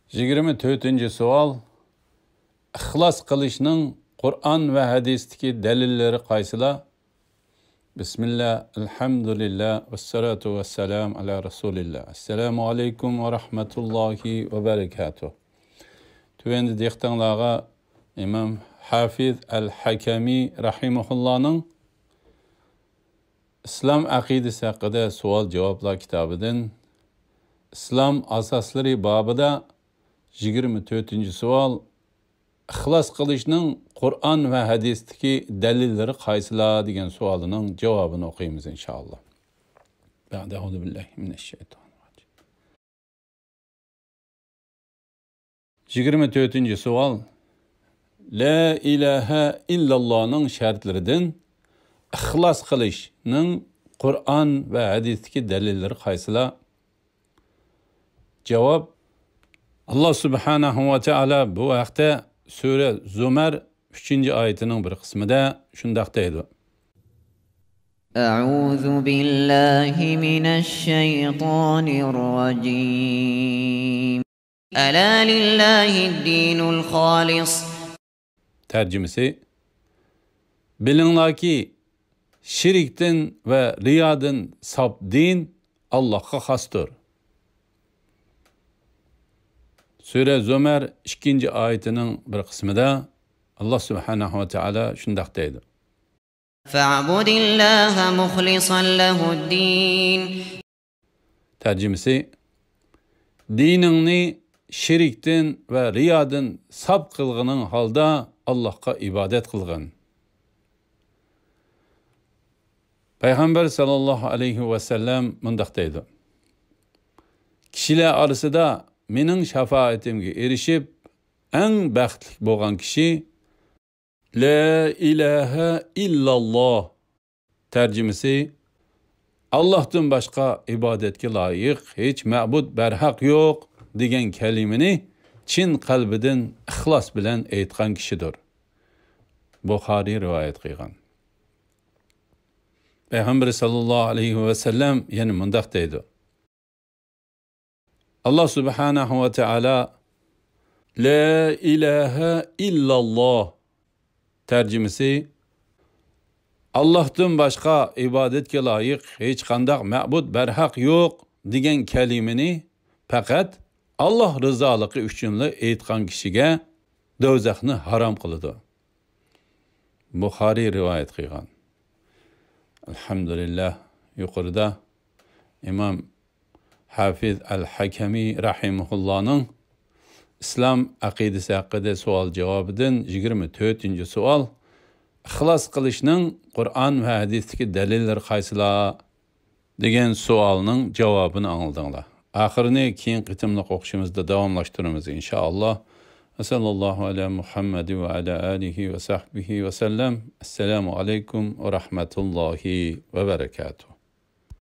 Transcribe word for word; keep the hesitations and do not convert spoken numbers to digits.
يىگىرمە تۆتىنچى سوئال. ئىخلاس قىلىشنىڭ قۇرئان ۋە ھەدىستىكى دەلىللىرى قايسىلار؟ بىسمىللا، ئەلھەمدۇلىللا، ۋەسسالاتۇ ۋەسسالامۇ ئەلا رەسۇلىللا. ئەسسالامۇ ئەلەيكۇم ۋە رەھمەتۇللاھى ۋە بەرىكاتۇھ. تۆۋەندە دىققىتىڭلارغا ئىمام ھافىز ئەل ھەكەمى رەھىمەھۇللانىڭ ئىسلام ئەقىدىسى ھەققىدە سوئال-جاۋابلار كىتابىدىن ئىسلام ئاساسلىرى بابىدا يىگىرمە تۆتىنچى سوئال، ئىخلاس قىلىشنىڭ قۇرئان ۋە ھەدىستىكى دەلىللىرى قايسىلار دېگەن سوئالىنىڭ جاۋابىنى ئوقۇيمىز، ئىنشائاللا. بەئدە، ئەئۇزۇ بىللاھى مىنەششەيتانىررەجىم. يىگىرمە تۆتىنچى سوئال. لا ئىلاھە ئىللاللانىڭ شەرتلىرىدىن ئىخلاس قىلىشنىڭ قۇرئان ۋە ھەدىستىكى دەلىللىرى قايسىلار؟ جاۋاب. ئاللا سۇبھانەھۇ ۋە تائالا بۇ ھەقتە سۈرە زۇمەر ئۈچىنچى ئايىتىنىڭ بىر قىسمىدا شۇنداق دەيدۇ. أعوذ بالله من الشيطان الرجيم. ألا لله الدين الخالص. تەرجىمىسى. بىلىڭلاركى، شىركتىن ۋە رىيادىن ساپ دىن ئاللاھقا خاستۇر. سۈرە زۇمەر ئىككىنچى ئايىتىنىڭ بىر قىسمىدا ئاللا سۇبھانەھۇ ۋە تائالا شۇنداق دەيدۇ. فاعبد الله مخلصا له الدين. تەرجىمىسى. دىنىڭنى شىركتىن ۋە رىيادىن ساپ قىلغىنىڭ ھالدا ئاللاھقا ئىبادەت قىلغىن. پەيغەمبەر ساللاللاھۇ ئەلەيھى ۋەسەللەم مۇنداق دەيدۇ. كىشىلەر ئارىسىدا مېنىڭ شاپائىتىمگە ئېرىشىپ، ئەڭ بەختلىك بولغان كىشى لا ئىلاھە ئىللاللا. تەرجىمىسى. ئاللاھتىن باشقا ئىبادەتكە لايىق ھېچ مەبۇد بەرھەق يوق دېگەن كەلىمىنى چىن قەلبىدىن ئىخلاس بىلەن ئېيتقان كىشىدۇر. بۇخارىي رىۋايەت قىلغان. پەيغەمبىرى ساللاللاھۇ ئەلەيھى ۋەسەللەم يەنە مۇنداق دەيدۇ. ئاللا سۇبھانەھۇ ۋە تائالا لا ئىلاھە ئىللاللا. تەرجىمىسى. ئاللاھتىن باشقا ئىبادەتكە لايىق ھېچقانداق مەبۇد بەرھەق يوق دېگەن كەلىمىنى پەقەت ئاللا رىزالىقى ئۈچۈنلا ئېيتقان كىشىگە دوزاخنى ھارام قىلىدۇ. بۇخارىي رىۋايەت قىلغان. ئەلھەمدۇلىللا، يۇقىرىدا ئىمام ھافىز ئەل ھەكەمى رەھىمەھۇللانىڭ ئىسلام ئەقىدىسى ھەققىدە سوئال جاۋابىدىن يىگىرمە تۆتىنچى سوئال، ئىخلاس قىلىشنىڭ قۇرئان ۋە ھەدىستىكى دەلىللىرى قايسىلار؟ دېگەن سوئالنىڭ جاۋابىنى ئاڭلىدىڭلار. ئاخىرىنى كېيىنكى قېتىملىق ئوقۇشىمىزدا داۋاملاشتۇرىمىز، ئىنشائاللا. ۋە سەللاللاھۇ ئەلا مۇھەممەد ۋە ئەلا ئالىھى ۋە سەھبىھى ۋە سەللەم. ئەسسالامۇ ئەلەيكۇم ۋە رەھمەتۇللاھى ۋە بەرەكاتۇھ.